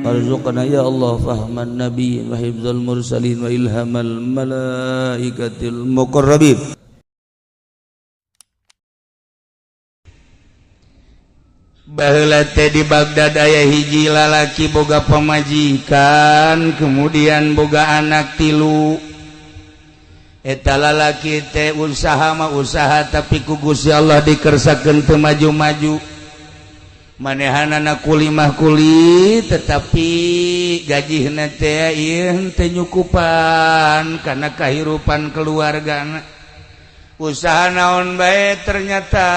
Warzuqna ya Allah fahman nabiyyin wa hifdzal mursalin wa ilhamal malaikatil muqarrabin. Baheula teh di Baghdad aya hiji lalaki boga pamajikan, kemudian boga anak tilu. Eta lalaki teh usaha mah usaha tapi ku Gusti Allah dikersakeun teu maju-maju. Manehanana kuli mah kuli tetapi gajihna teh ieu teu nyukupan kana kahirupan keluargana. Usaha naon bae ternyata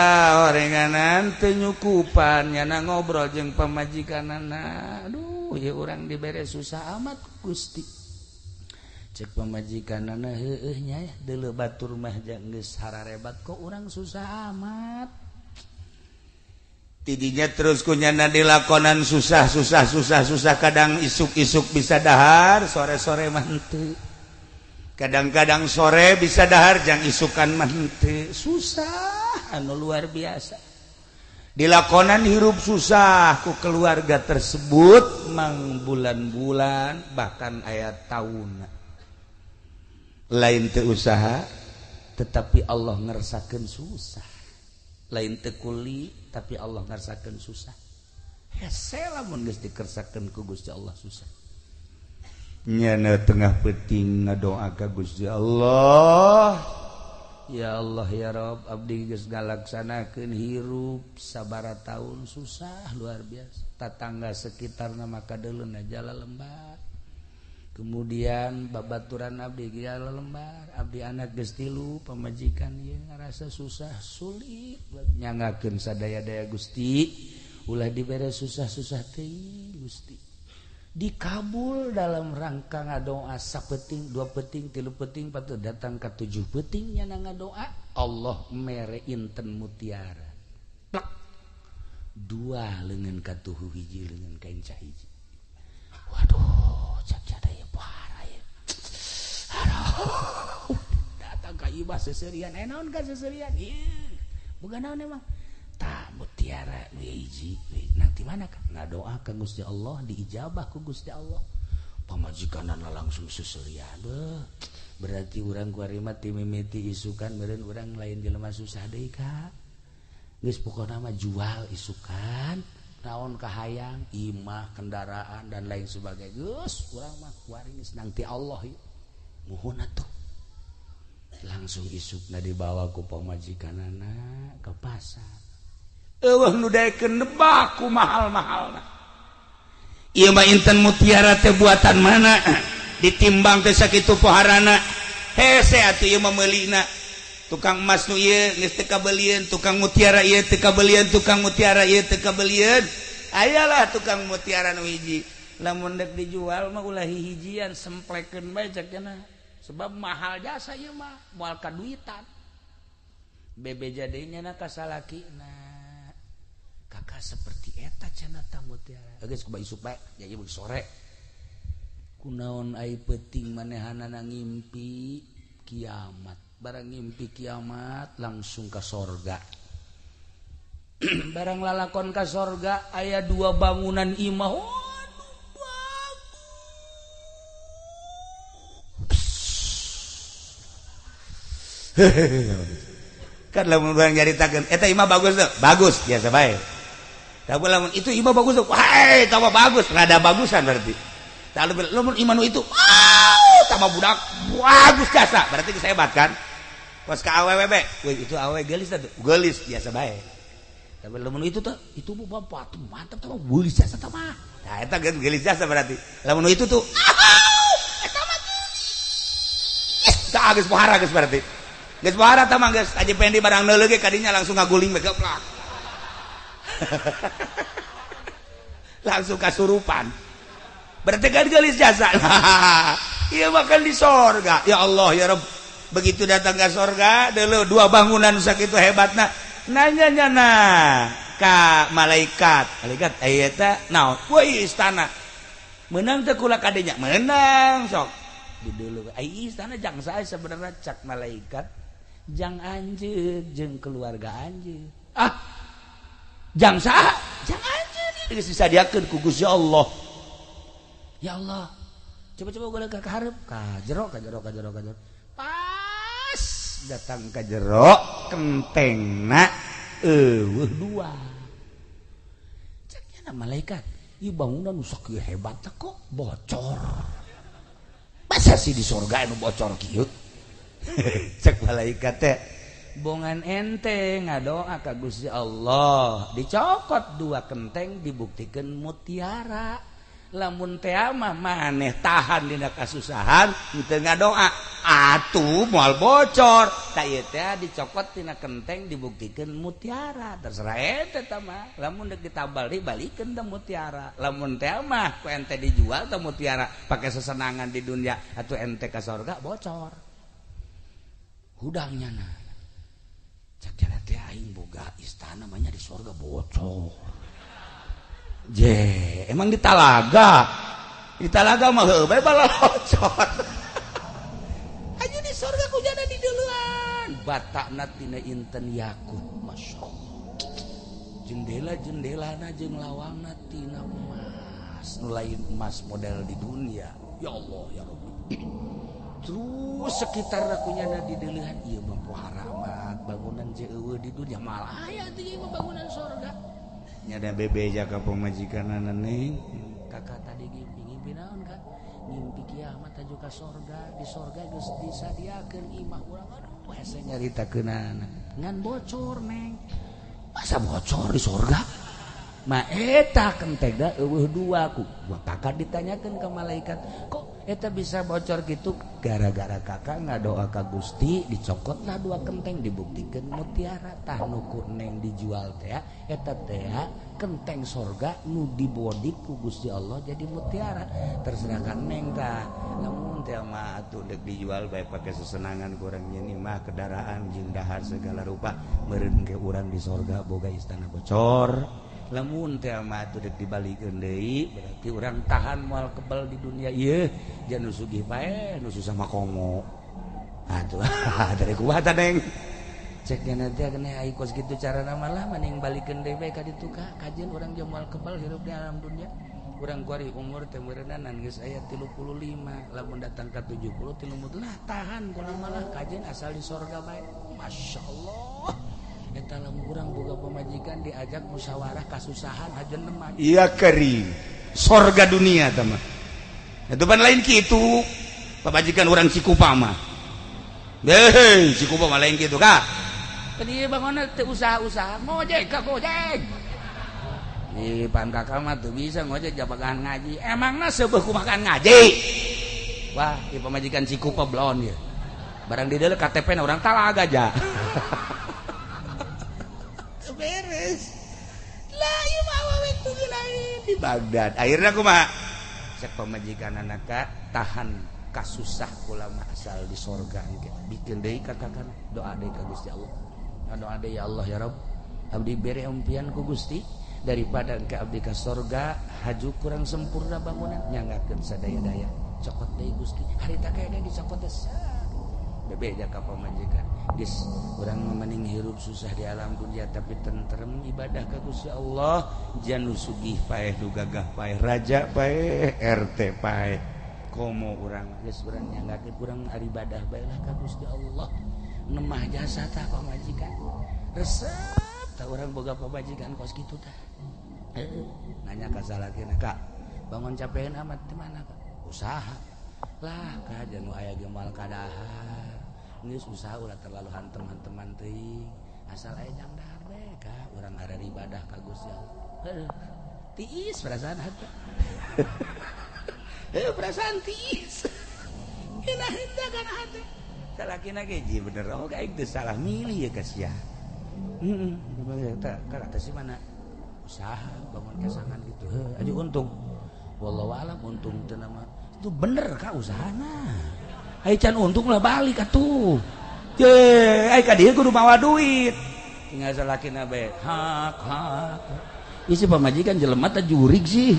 orenganan teu nyukupan, nyana ngobrol jeung pamajikanana. Aduh, ieu urang dibere susah amat Gusti. Cek pamajikanana heueuh nya deuleu batur mah geus hararebat kok urang susah amat. Tidinya terus ku nyana dilakonan susah susah susah susah, kadang isuk-isuk bisa dahar, sore-sore mah henteu. Kadang-kadang sore bisa dahar jang isukan mah henteu. Susah anu luar biasa. Dilakonan hirup susah ku keluarga tersebut mang bulan-bulan bahkan aya taun. Lain teu usaha tetapi Allah ngersakeun susah. Lain teu kuli tapi Allah ngersakeun susah. Hese lamun geus dikersakeun ku Gusti Allah susah. Nyana tengah peting ngadoa ka Gusti Allah. Ya Allah ya Rob, abdi geus ngalaksanakeun hirup sabara tahun susah luar biasa. Tatangga sekitarna maka deuleuh jala lembar. Kemudian babaturan abdi jala lembar, abdi anak geus tilu, pamajikan ieu ngarasa susah sulit nyangakeun sadaya-daya Gusti. Ulah dibere susah-susah teuing Gusti. Dikabul dalam rangka ngadoa sapeting, dua peting, tilu peting, patut datang ke tujuh peting nyana ngadoa Allah mere inten mutiara. Plak. Dua leungeun katuhu hiji leungeun kain cahiji. Waduh, cak cada ieu pohara ieu. Aduh, datang ka ibah seserian, naon ka seserian? Ieu. Boga naon emang? Tah mutiara nu hiji nanti mana ka ngadoa ka Gusti Allah diijabah ku Gusti Allah. Pamajikanana langsung seserian. Beuh, berarti urang kuari mah ti mimiti isukan meureun urang lain jelema susah deui ka. Geus pokona mah jual isukan, naon kahayang, imah, kendaraan dan lain sebagainya. Geus urang mah kuari geus nangti Allah ieu. Muhun atuh. Langsung isukna dibawa ku pamajikanana ke pasar. Eueuh nu daekeun nebak ku mahal-mahalna. Ieu mah inten mutiara teh buatan mana? Ditimbang teh sakitu poharana. Hese atuh ieu mah meulina. Tukang emas nu ieu geus teu kabelieun, tukang mutiara ieu teu kabelieun, tukang mutiara ieu teu kabelieun. Ayalah tukang mutiara nu hiji. Lamun dek dijual mah ulah hihijian semplekeun bae cek cenah. Sebab mahal jasa ieu mah, moal kaduitan. Bebeja deui nya ka salakina. Kakak seperti eta cenah ta mutiara. Geus kumaha isuk bae, jadi sore. Kunaon ai peuting manehanana ngimpi kiamat. Barang ngimpi kiamat langsung ka sorga. Barang lalakon ka sorga aya dua bangunan imah. Waduh, bagus. Kan lamun urang nyaritakeun eta imah bagus tuh, bagus biasa bae. Tapi lamun itu imah bagus tuh, wah tambah bagus, rada bagusan berarti. Lalu lamun iman itu, wow, tambah budak bagus jasa, berarti geus hebat kan? Pas ka awewe be, wih itu awewe geulis tuh, geulis biasa bae. Tapi lamun itu tuh, itu bu bapak tuh mantap tuh, geulis jasa tah mah. Nah eta geus geulis jasa berarti. Lamun itu tuh, eta mah geus, tah geus pohara geus berarti. Geus pohara tah mah geus, Haji Pendi barang neuleuh ge kadinya langsung ngaguling bae geplak. Langsung kasurupan. Berarti kan geulis jasa. Ieu mah kan di sorga. Ya Allah ya Rabb. Begitu datang ke sorga, dulu dua bangunan sakitu hebatna. Nanya nyana ka malaikat. Malaikat aya eta naon? Woi istana. Menang teh kula kadenya? Menang sok. Di dulu ai istana jang sae sebenarnya cak malaikat. Jang anjeun jeung keluarga anjeun. Ah. Jang saha? Jang anjeun geus disadiakeun ku Gusti Allah. Ya Allah, coba-coba gue ka hareup ka jero ka jero ka jero ka jero. Pas datang ka jero kentengna eueuh dua. Cek nya malaikat, ieu bangunan nu sakieu hebat kok bocor. Masa sih di surga anu bocor kieu? Cek malaikat teh, bongan ente ngadoa ka Gusti Allah, dicokot dua kenteng dibuktikan mutiara. Lamun teh mah maneh tahan dina kasusahan teu ngadoa atuh moal bocor. Ta ieu teh dicokot tina kenteng dibuktikan mutiara. Terserah ente tah mah, lamun deuk ditabal dibalikeun teh mutiara. Lamun teh mah ku ente dijual teh mutiara pake sesenangan di dunia atuh ente ka sorga bocor. Hudangnya na. Cak jana teh aing boga istana mah nya di sorga bocor. Je, emang di talaga. Di talaga mah heuh bae balocor. Aju di sorga ku jana di duluan. Batakna tina inten yakut, masyaallah. Jendela-jendelana jeung lawangna tina emas. Nu lain emas model di dunia. Ya Allah ya Rabbi. Terus sekitar kunyana di deulehan ieu mah pohara amat bangunan jeueuh di dunia malah aya teh ieu mah bangunan sorga. Nyada bebeja ka pamajikanana neng. Kakak tadi ngimpi ngimpi naon kak? Ngimpi kiamat aju ka sorga, di sorga geus disadiakeun imah urang. Aduh hese nyaritakeunana. Ngan bocor neng. Masa bocor di sorga? Ma eta kentengna eueuh dua ku. Kakak ditanyakeun ke malaikat, kok eta bisa bocor gitu? Gara-gara kakak ngadoa ka Gusti, dicokotlah dua kenteng dibuktikan mutiara. Tah nu ku neng dijual teh eta teh kenteng sorga nu dibodik ku Gusti Allah jadi mutiara. Terserah ka neng tah. Lamun teh mah atuh deuk dijual bae pake sesenangan kurang nyeun mah kendaraan jeung dahar segala rupa meureun ke urang di sorga boga istana bocor. Lamun teh mah atuh deuk dibalikeun deui berarti urang tahan moal kebal di dunia ieu jangan nu sugih bae nu susah mah komo. Atuh dari kumaha tah neng? Cek nya teh kene ai kos kitu carana malah mending balikeun deui bae ka ditu ka kajeun urang jeung moal kebal hirup di alam dunia. Urang kuari umur teh meureunana geus aya 35 lamun datang ka 70 tilu lah tahan kula malah kajeun asal di sorga bae. Masyaallah. Eta lamun urang boga pamajikan diajak musyawarah kasusahan hajeun nemah. Iya kering. Sorga dunia tah mah. Itu pan lain kitu. Pamajikan urang Cikupa mah. Hei, Cikupa mah lain kitu ka. Tadi bangunna teu usaha-usaha ngojek ka gojek. Ih, pan kakak mah teu bisa ngojek jabagan ngaji. Emangna seubeuh kumakan ngaji. Wah, ieu pamajikan Cikupa blon ieu. Barang di dieu KTP na urang talaga ja. Beres lah ieu mah awewe kudu lain di Baghdad. Akhirna kumaha? Cek pamajikan anak tahan kasusah kula mah asal di sorga engke. Bikin deui ka kakak doa deui ka Gusti Allah. Doa deui ya Allah ya Rabb, abdi bere impian ku Gusti daripada engke abdi ka sorga haju kurang sempurna bangunan nyanggakeun sadaya-daya. Cokot deui Gusti. Harita kayaknya dicokot teh bebeja ka pamajikan. Geus urang mending hirup susah di alam dunia tapi tentrem ibadah ka Gusti Allah. Jan nu sugih paeh nu gagah paeh raja paeh RT paeh komo urang geus urang nyanggakeun urang ibadah bae lah ka Gusti Allah. Nemah jasa tah pamajikan. Resep tah urang boga pamajikan kos kitu tah. Nanya ka salakina, Kak, bangun capean amat di mana Kak? Usaha. Lah ka jeung nu aya ge moal kadahar. Geus usaha ulah terlalu hantem-hanteman teuing. Asal aya jang dahar bae ka urang arek ibadah ka Gusti Allah. Heuh. Tiis perasaan hate. Heuh perasaan tiis. Geunah henteu kana hate. Salakina ge ji bener oh aing teu salah milih ya ka sia. Heeh, tah ka si mana? Usaha bangun kesangan gitu. Heuh, aju untung. Wallahu alam untung teu nama. Itu bener ka usahana. Ai can untung lah balik atuh. Je, ai ka dieu kudu mawa duit. Tinggal salakina bae. Hak hak. Isi pamajikan jelema teh jurig sih.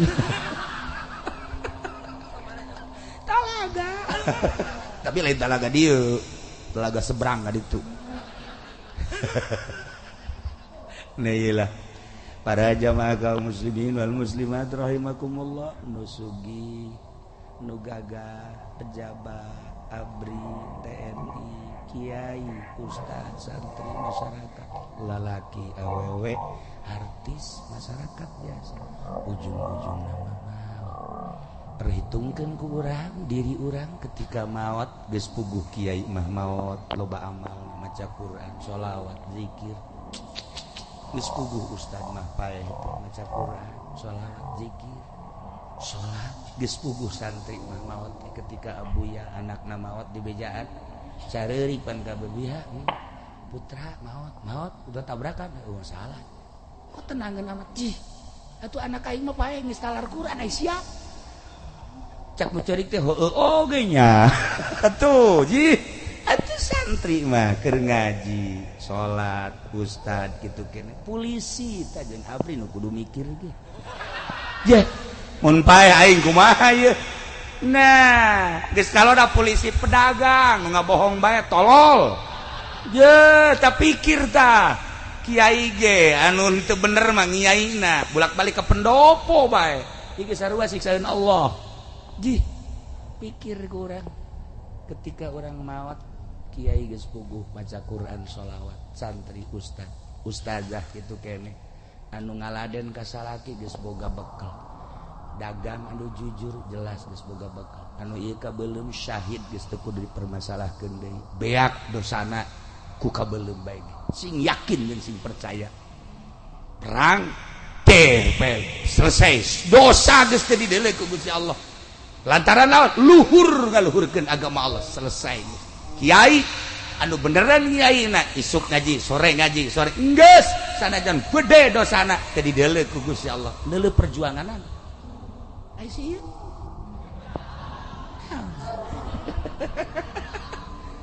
Talaga. Tapi lain talaga dieu, talaga seberang ka ditu. Nah iyalah. Para jamaah kaum muslimin wal muslimat rahimakumullah, nu sugih Nu gagah, pejabat, ABRI, TNI, kiai, ustad, santri, masyarakat, lalaki, awewe, artis, masyarakat biasa. Ujung-ujung nama maot. Perhitungkan ku urang diri urang ketika maot geus puguh kiai mah maot loba amal maca Quran, sholawat, zikir. Geus puguh ustad mah paeh maca Quran, sholawat, zikir, salat. Geus puguh santri mah maot ketika abuya anakna maot di bejaan careurik pan ka bebiha putra maot maot udah tabrakan oh salah kok tenangan amat jih atuh anak aing mah paeh geus talar Quran ai sia cak nu ceurik teh heueuh oge nya atuh jih atuh santri mah keur ngaji salat ustad kitu kene polisi tah jeung ABRI nu kudu mikir ge jeh mun paeh aing kumaha ieu. Nah, geus kalau da polisi pedagang ngabohong bae tolol. Je, tak pikir tah. Kiai ge anu teu bener mah ngiaina, bolak-balik ke pendopo bae. Ieu sarua siksaeun Allah. Jih, pikir ku urang. Ketika urang maot, kiai geus puguh maca Quran, sholawat, santri, ustad, ustazah kitu kene. Anu ngaladen ka salaki geus boga bekel. Dagang anu jujur jelas geus boga bekal anu ieu kabeuleum syahid geus teu kudu dipermasalahkeun deui beak dosana ku kabeuleum bae sing yakin jeung sing percaya perang teh selesai dosa geus teu dideuleu ku Gusti Allah lantaran naon luhur ngaluhurkeun agama Allah selesai kiai anu beneran kiai na isuk ngaji sore geus sanajan gede dosana teu dideuleu ku Gusti Allah neuleu perjuanganana.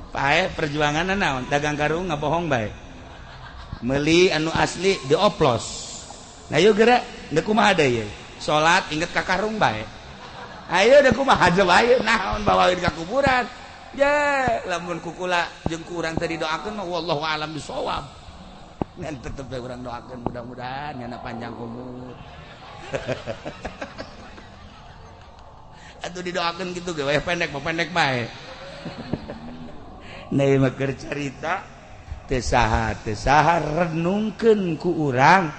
Pae perjuangan naon dagang karung ngabohong bae. Meuli anu asli dioplos. Nah yuk gerak deuk kumaha deui. Salat inget ka karung bae. Ayo deuk kumaha aja bae naon bawaeun ka kuburan. Ye lamun kukula jeung ku urang teh didoakeun mah wallahu alam bisawab. Ngan tetep bae urang doakeun mudah-mudahan nyana panjang umur. Atau didoakan gitu ge weh pendek mah pendek bae. Nah mah keur carita teu saha renungkeun ku urang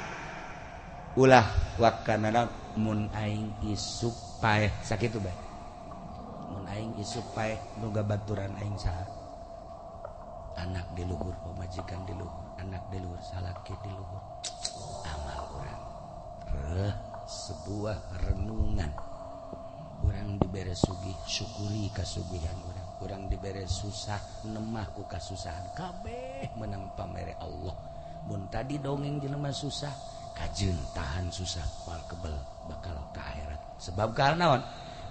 ulah wakanana mun aing isuk paeh sakitu bae. Mun aing isuk paeh nu gabaturan aing saha? Anak di luhur, pamajikan di luhur, anak di luhur, salaki di luhur. Amal urang. Reuh sebuah renungan. Urang dibere sugih syukuri kasugihan urang, urang dibere susah nemah ku kasusahan kabeh menang pamere Allah. Mun tadi dongeng jelema susah kajeun tahan susah moal kebel bakal ka akhirat. Sebab karena naon?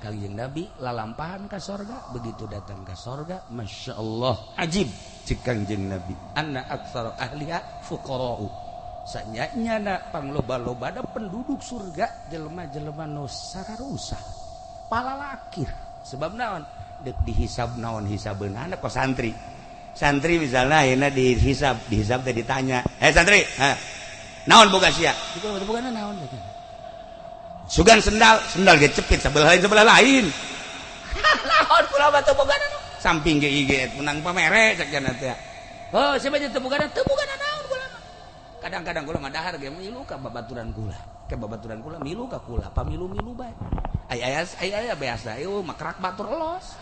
Kangjeng Nabi lalampahan ka sorga, begitu datang ka sorga Masya Allah ajib cek Kangjeng Nabi anna aktsara ahliha fuqara'u. Sanyanya pangloba-loba da penduduk surga jelema-jelema nu sararusah palalakir. Sebab naon dek dihisab naon hisabeunana kok santri. Santri misalnya ayeuna dihisab, dihisab teh ditanya, "Eh santri, ha, naon boga sia?" Bogana naon? Sugan sendal, sendal ge cepit sebelah lain sebelah lain. Naon kula mah teu bogana? Samping ge ieu menang pamere cek cenah teh. Oh, siapa teu bogana? Teu bogana naon kula mah. Kadang-kadang kula mah dahar ge milu ka babaturan kula. Ke babaturan kula milu ka kula, pamilu-milu bae. Ay ay biasa ayo makrak batur los.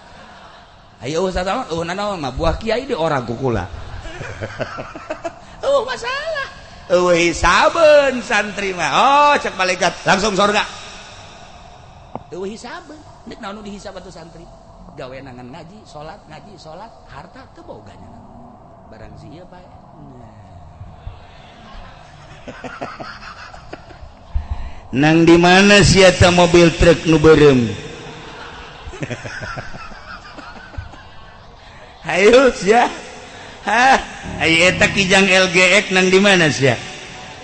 Ayo sasama eueuh nanaon mah buah kiai di orang kukula. Eueuh masalah. Eueuh hisabeun santri mah. Oh, cek malaikat langsung surga. Eueuh hisabeun. Nek naon nu dihisab atuh santri? Gawe nangan ngaji, salat, harta teu boga nya. Barang si ieu bae. Nang di mana sia ta mobil truk nu beureum? Hayu sia. Hah, ai eta kijang LGX nang di mana sia?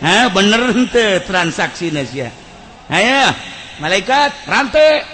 Hah, bener henteu transaksina sia? Hayu, malaikat rantai.